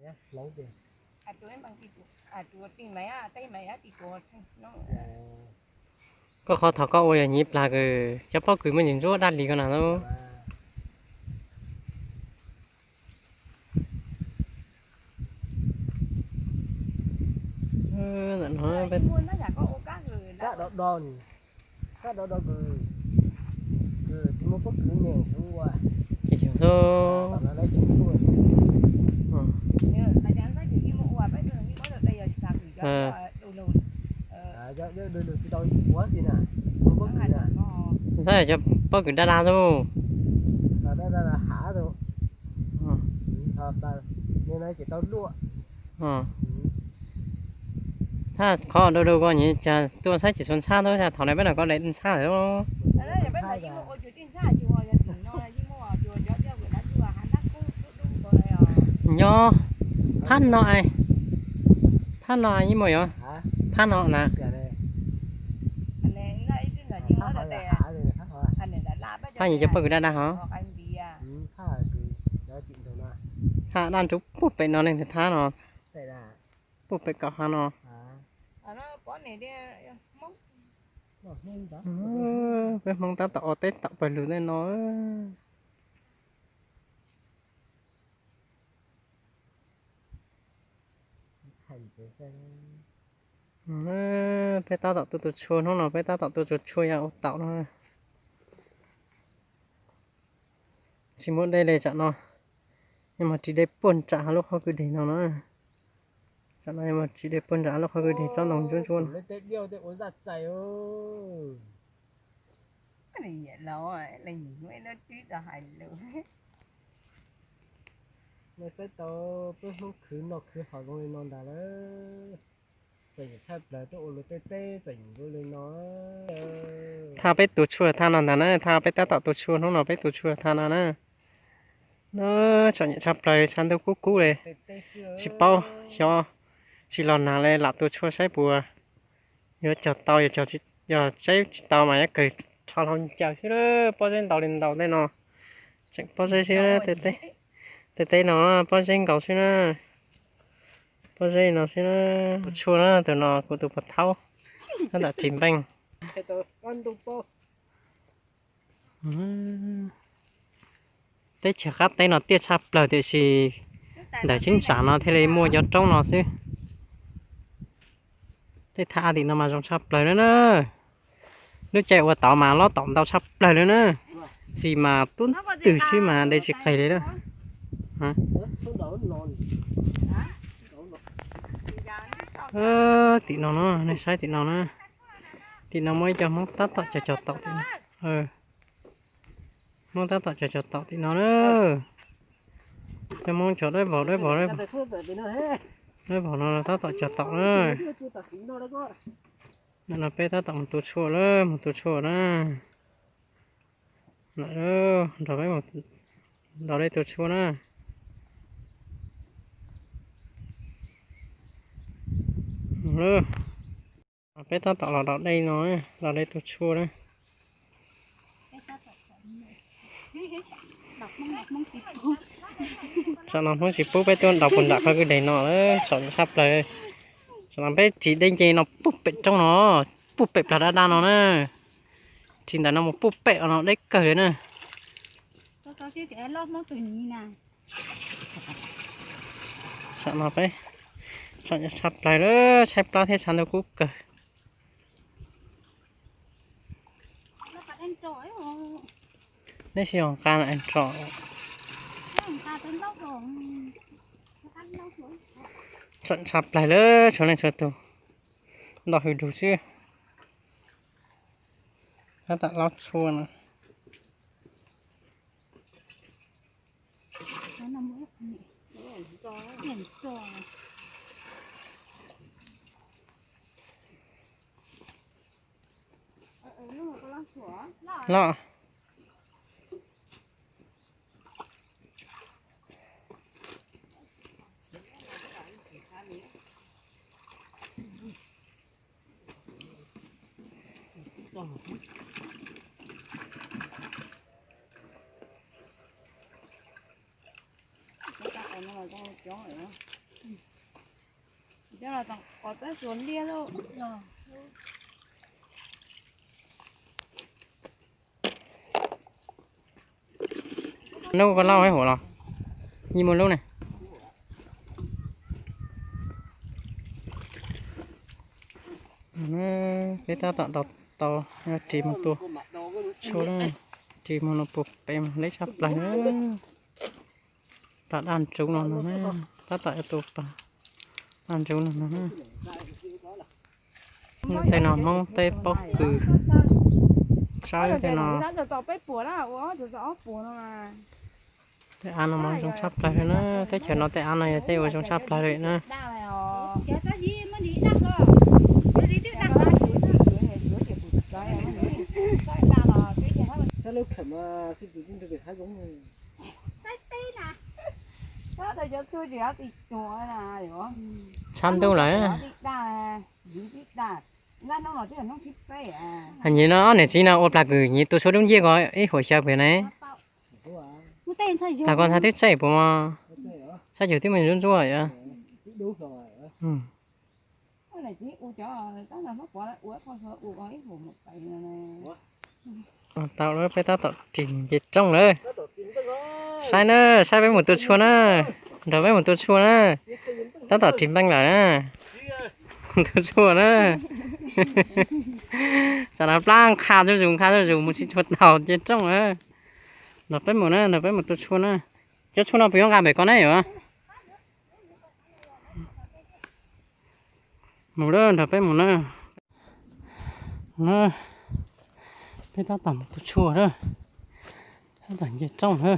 Koj qhov thov koj ua yog nyiv plas kws cov pob kws muaj ntsis ntsuab daj li ko na. Kab do do kws, kab do do kws, kws tsis muaj pob kws ne kuv ua. Ces yog xwb. Ntxhab cov pob kws daj daj xwb. Thab qhov dau dau ko nyiv cas tuaj saib tsis tshua ntxhab, thaum no peb los koj daim ntxhab lawm. Nyob, phab no, phab no yeej muaj yom, phab no na. Phab nyiv cov pob kws daj daj hov. Phab daj ntsuv puag pem no ne, thab no puag pem kom hav no. Peb Hmoob tab tom ua teb tom pawg lug tej no. Peb tab tom tuaj tua tshuaj hnub no, peb tab tom tuaj tua tshuaj yog ua taum no. Tsis muaj dej li tsam no, yeej mus ris dej puag nram lub qhov kwj deg no na. Tsam no yeej mus ris dej puag nram lub qhov kwj deg tsob ntoo ntsuab ntsuab no. Saib tau peb Hmoob khwv noj khwv haus zoo li no ntag lawm. Txom nyem tshaj plaws, tuaj ua luag tej teb txom nyem zoo li no. Thaj peb tua tshuaj thaj no ntag na, thaj peb tab tom tua tshuaj hnub no peb tua tshuaj thaj no na. No, txom nyem tshaj plaws, tshav ntuj kub kub li. Tsis paub, xyov tsis los nag li lam tua tshuaj saib puas yuav cog tau, yog tsis, yog saib tsis tau mas yuav kawg rho hlau ncaws xwb. Pob zeb ntau li ntau tej no, tseem pob zeb xwb, tej teb no pob zeb nkaus xwb na. Pob zeb no xwb na. Tus tshuaj na, tus no kuv tus puas thaub, tab tom ris npeej. Teb chaws qab teb no tiaj tshaj plaws tiam sis ntawm cheeb tsam no thiaj li muaj cov roob no xwb. Tej thaj av tim no mas zoo tshaj plaws na na. Lub caij ua taum mas lob taum ntau tshaj plaws li na. Txiv mas tub twg xwb mas de tsis qis li na. Tim no no, nej saib tim no na. Tim no muaj ib co Hmoob tab tom cog cog taum tim no. Hmoob tab tom cog cog taum tim no na. Cov Hmoob cog dawb vog dawb vog, dawb vog no tab tom cog taum na. Ntawm no peb tab tom mus tua tshuaj lawm, mus tua tshuaj na. Nrog peb, nrog peb tua tshuaj na. Peb tab tom los dov dej no, los dej tua tshuaj na. Tam no Hmoob tsis pub peb tuaj ntaus puag nram qhov kwj deg no lawm, txom nyem tshaj plaws. Tam no peb ris dej nce no puag pem roob no, puag pem plag dab dab no na. Ris ntawm no mus puag pem no deb kawg li na. Tam no peb txom nyem tshaj plaws lawm, tshaib plab thiab tshav ntuj kub kawg. Neb sis os nqa no es rau. Txom nyem tshaj plaws lawm, tshuav leej tshuav tus, nto hws lug xwb. Tab tom lob tshuaj no. Los. Lub ko lauj, ib huam los, ib muaj lub ne. Peb tab tom tau ris mus tua tshuaj, ris mus no puas pem leb tshaj plaws. Plas daj ntsuv no no, tab tom yuav tua plas daj ntsuv no no. Tej no Hmoob teb pob kws, saib tej no. Tej av no mas zoo tshaj plaws li na, teb chaws no tej av no yog tej uas zoo tshaj plaws li na. Tshab ntuj lawm. Nyiam no ob niam txiv no ua plas kws nyiam tua tshuaj dub nciab ko ib huam xyaw pem ne. Plas ko ntxhab twb txaij puas mog, sab ceg twb me ntsuab ntsuab yom. Tau lawm, peb tab tom ris nce rooj lawm. Saib na, saib peb mus tua tshuaj na, nrog peb mus tua tshuaj na. Tab tom ris npeej lawm na, tua tshuaj na. Tam no plab nqha zuj zus nqha zuj zus mus tsis tshua tau nce rooj na. Nrog peb mus na, nrog peb mus tua tshuaj na. Cov tshuaj no puas yuav nqa pem ko ne yuav? Mus lawm, nrog peb mus na. Peb tab tom mus tua tshuaj na, tab tom nce rooj na.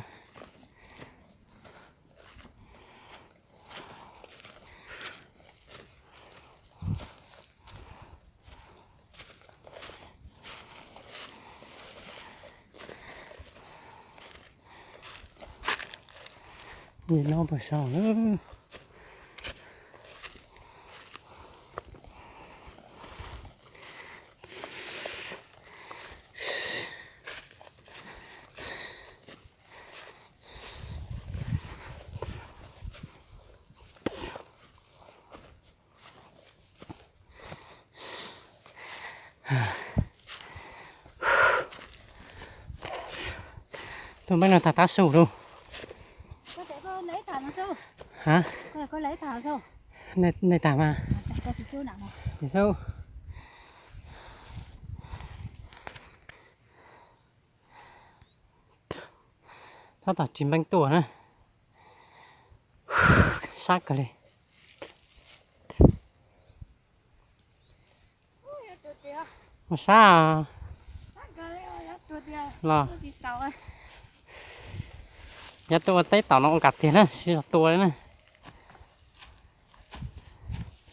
Nim no puas sau lawm. Tus npeej no tag tab su lawm. Ha? Nej tag mas. Tab tom ris npeej tuaj na. Sab kawg li. Mus sab los. Yog tua teb tom no ua kam tiag na, sib zog tua li na.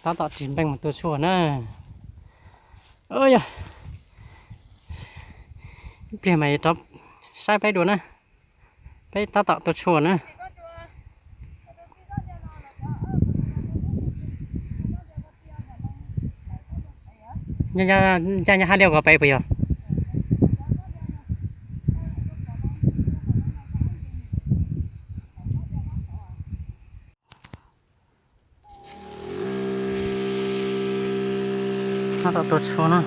Tab tom ris npeej mus tua tshuaj na. Yog ib pliag mas yuav rov saib peb dua na. Peb tab tom tua tshuaj na. Ncaj ncaj hab liaj ko peb puas yog? Tab tom tua tshuaj na.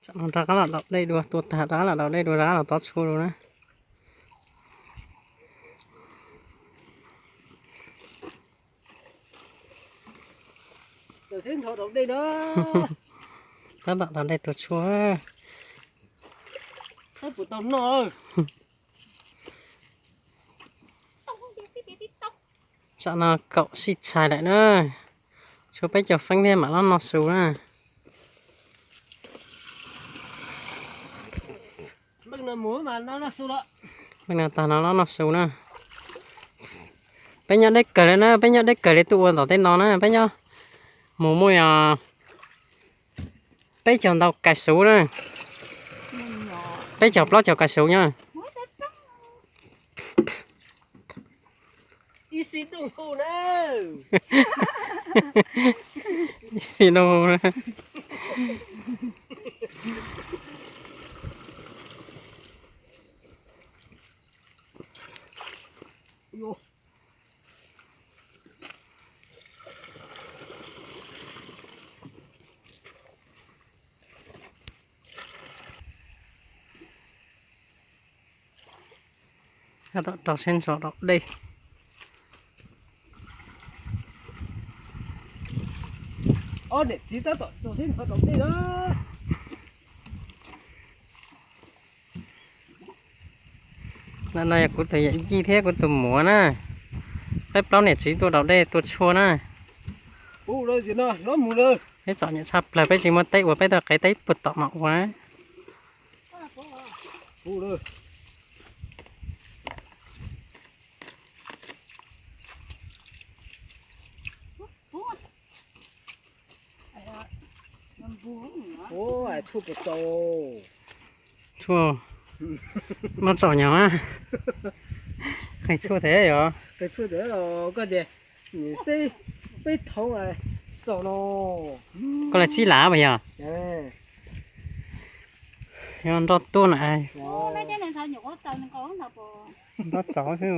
Tsam no rov qab los daus dej dua, tua tag rov qab los daus dej dua, rov qab los tov tshua dua na. Tab tom daus dej tua tshua. Tsam no kaum sij txhais lawm na. Tshuav peb caug feeb thiab mam los noj su na. Peb no tag no los noj su na. Peb nyob deb kawg li na, peb nyob deb kawg li tuaj ua tom tej no na, peb nyob mus muaj yog peb caug ntau kais suv na. Peb caug plaub caug kais suv nyob. Ib xis dua na. Tab tom rau siab ntso daus dej. Ob niam txiv tab tom rau siab ntso daus dej na. No yog kuv tus yawm yij thiab kuv tus muam na. Peb plaub niam txiv tuaj daus dej tua tshua na. Peb txom nyem tshaj plaws, peb tsis muaj teb ua, peb tuaj qev teb puag tom mas ua. Tshuaj, muab txaus nyog mas. Qeeg tshuaj thiab yog. Koj tias, peb thaum txaus no. Koj los txib lam puas yog? Yog nroj tuaj na. Nroj txaus xwb.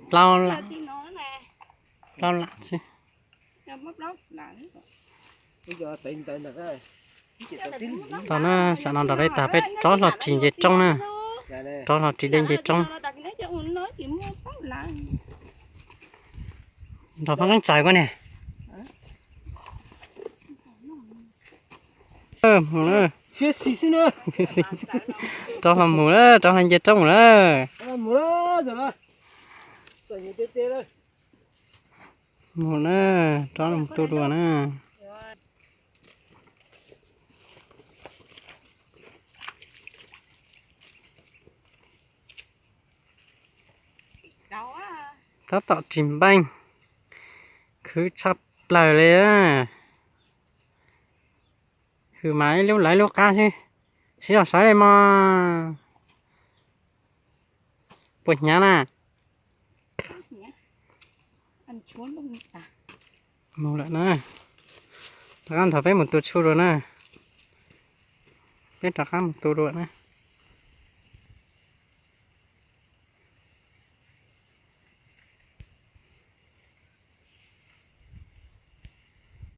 Plaub lam, plaub lam xwb. Tau na, sam no nrog dej tag peb rov hlo ris nce roob na. Rov hlo ris dej nce roob. Nrog pab Keeb Txawm koj niag. Mus na. Rov hlo mus na, rov hlo nce roob mus na. Mus na, rov mus tu dua na. Tab tom ris npeej, khwv tshaj plaws li. Hwm mas ib lub lawv ib lub qab xwb. Siv zog sawv li mog. Puas hnyav na? Mus lawm na. Rov qab nrog peb mus tu tshuaj dua na. Peb rov qab mus tu dua na.